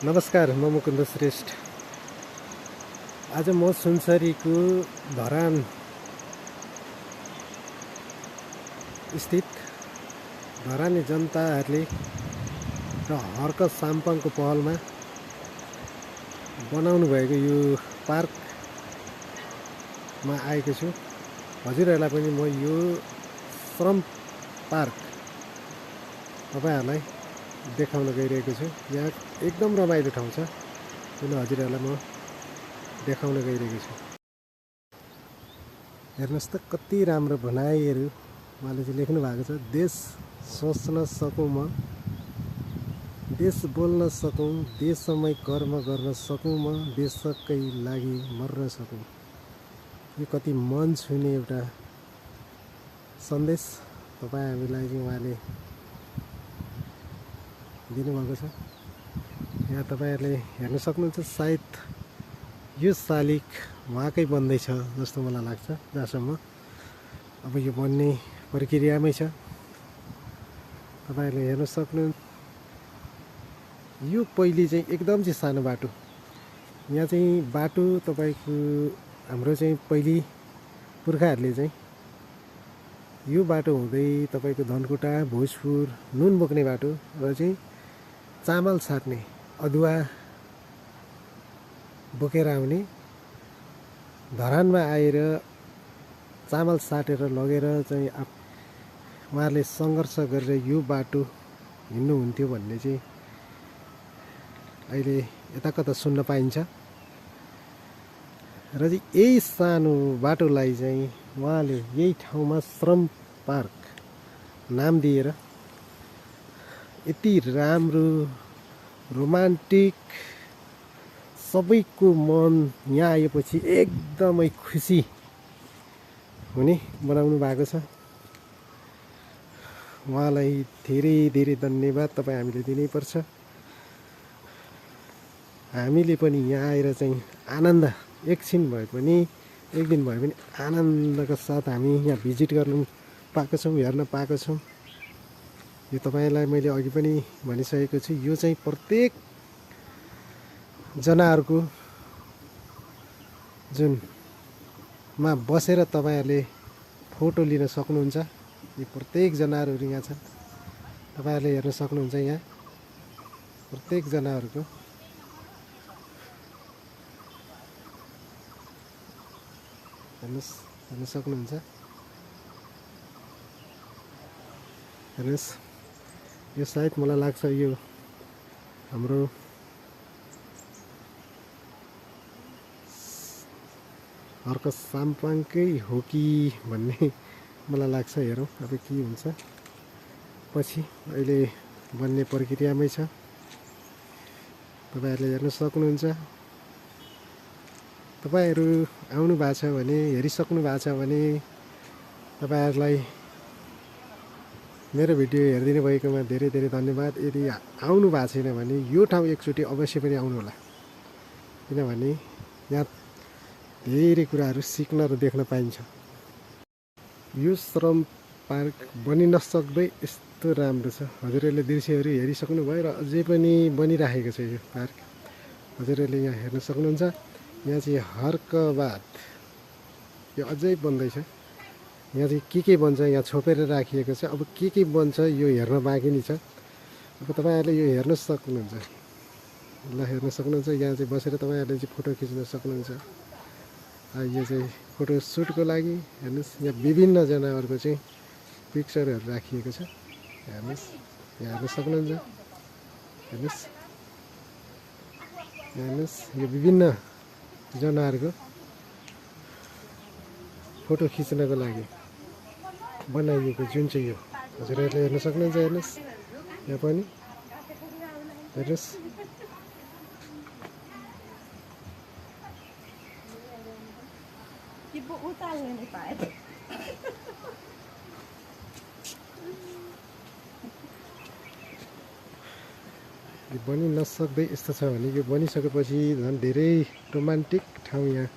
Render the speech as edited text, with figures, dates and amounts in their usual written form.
नमस्कार, म मुकुन्द श्रेष्ठ। आज म सुनसरीको धरान स्थित धरानी जनताहरूले र हर्क साम्पाङको पहलमा बनाउनु भएको यो पार्कमा आएको छु। हजुरहरूलाई पनि म यो श्रम पार्क तपाईहरुलाई देखाउन गइरहेको छु। यहाँ एकदम रमाइलो ठाउँ छ, किन हजुरहरूलाई म देखाउन गइरहेको छु। हेर्नुहोस् त कति राम्रो भनाइहरू उहाँले चाहिँ लेख्नु भएको छ। देश सोच्न सकौँ म, देश बोल्न सकौँ, देशमै कर्म गर्न सकौँ म, देशकै लागि मर्न सकौँ। यो कति मन छुने एउटा सन्देश तपाईँ हामीलाई चाहिँ उहाँले दिनुभएको छ। यहाँ तपाईहरुले हेर्न सक्नुहुन्छ, सायद यो शालिग उहाँकै बन्दैछ जस्तो मलाई लाग्छ। जहाँसम्म अब यो बन्ने प्रक्रियामै छ। तपाईहरुले हेर्न सक्नुहुन्छ, यो पहिले चाहिँ एकदम चाहिँ सानो बाटो। यहाँ चाहिँ बाटो तपाईको हाम्रो चाहिँ पहिले पुर्खाहरूले चाहिँ यो बाटो हुँदै तपाईको धनकुटा, भोजपुर नुन बोक्ने बाटो र चाहिँ चामल साट्ने, अदुवा बोकेर आउने, धरानमा आएर चामल साटेर लगेर चाहिँ उहाँहरूले सङ्घर्ष गरेर यो बाटो हिँड्नुहुन्थ्यो भन्ने चाहिँ अहिले यताकता सुन्न पाइन्छ। र चाहिँ यही सानो बाटोलाई चाहिँ उहाँले यही ठाउँमा श्रम पार्क नाम दिएर यति राम्रो रोमान्टिक, सबैको मन यहाँ आएपछि एकदमै खुसी हुने बनाउनु भएको छ। उहाँलाई धेरै धेरै धन्यवाद तपाईँ हामीले दिनैपर्छ। हामीले पनि यहाँ आएर चाहिँ आनन्द एकछिन भए पनि, एक दिन भए पनि आनन्दका साथ हामी यहाँ भिजिट गर्नु पाएको छौँ, हेर्न पाएको छौँ। यो तपाईलाई मैले अघि पनि भनिसकेको छु, यो चाहिँ प्रत्येक जनावरको जुनमा बसेर तपाईहरुले फोटो लिन सक्नुहुन्छ। यो प्रत्येक जनावरहरू यहाँ छन्, तपाईहरुले हेर्न सक्नुहुन्छ। यहाँ प्रत्येक जनावरको हेर्न सक्नुहुन्छ। हेर्नुहोस्, यो सायद मलाई लाग्छ यो हाम्रो हर्क साम्पाङकै हो कि भन्ने मलाई लाग्छ। हेरौँ अब के हुन्छ पछि। अहिले बन्ने प्रक्रियामै छ, तपाईहरुले हेर्न सक्नुहुन्छ। तपाईहरु आउनु भएको छ भने, हेरिसक्नु भएको छ भने तपाईहरुलाई मेरो भिडियो हेरिदिनु भएकोमा धेरै धेरै धन्यवाद। यदि आउनु भएको छैन भने यो ठाउँ एकचोटि अवश्य पनि आउनु होला, किनभने यहाँ धेरै कुराहरू सिक्न र देख्न पाइन्छ। यो श्रम पार्क बनि नसक्दै यस्तो राम्रो छ। हजुरहरूले दृश्यहरू हेरिसक्नु भयो र अझै पनि बनिराखेको छ यो पार्क। हजुरहरूले यहाँ हेर्न सक्नुहुन्छ। यहाँ चाहिँ हर्कबाद यो अझै बन्दैछ। यहाँ चाहिँ के बन्छ, यहाँ छोपेर राखिएको छ। अब के बन्छ यो हेर्न बाँकी नै छ। अब तपाईहरुले यो हेर्न सक्नुहुन्छ। ल, हेर्न सक्नुहुन्छ। यहाँ चाहिँ बसेर तपाईहरुले चाहिँ फोटो खिच्न सक्नुहुन्छ। यो चाहिँ फोटो सुटको लागि हेर्नुहोस्, यहाँ विभिन्न जनावरको चाहिँ पिक्चरहरू राखिएको छ। हेर्नुहोस्, यहाँ हेर्न सक्नुहुन्छ। हेर्नुहोस्, हेर्नुहोस्, यो विभिन्न जनावरको फोटो खिच्नको लागि बनाइएको जुन चाहिँ यो हजुरहरूले हेर्न सक्नुहुन्छ। हेर्नुहोस्, यहाँ पनि हेर्नुहोस्। यो बनि नसक्दै यस्तो छ भने यो बनिसकेपछि झन् धेरै रोमान्टिक ठाउँ यहाँ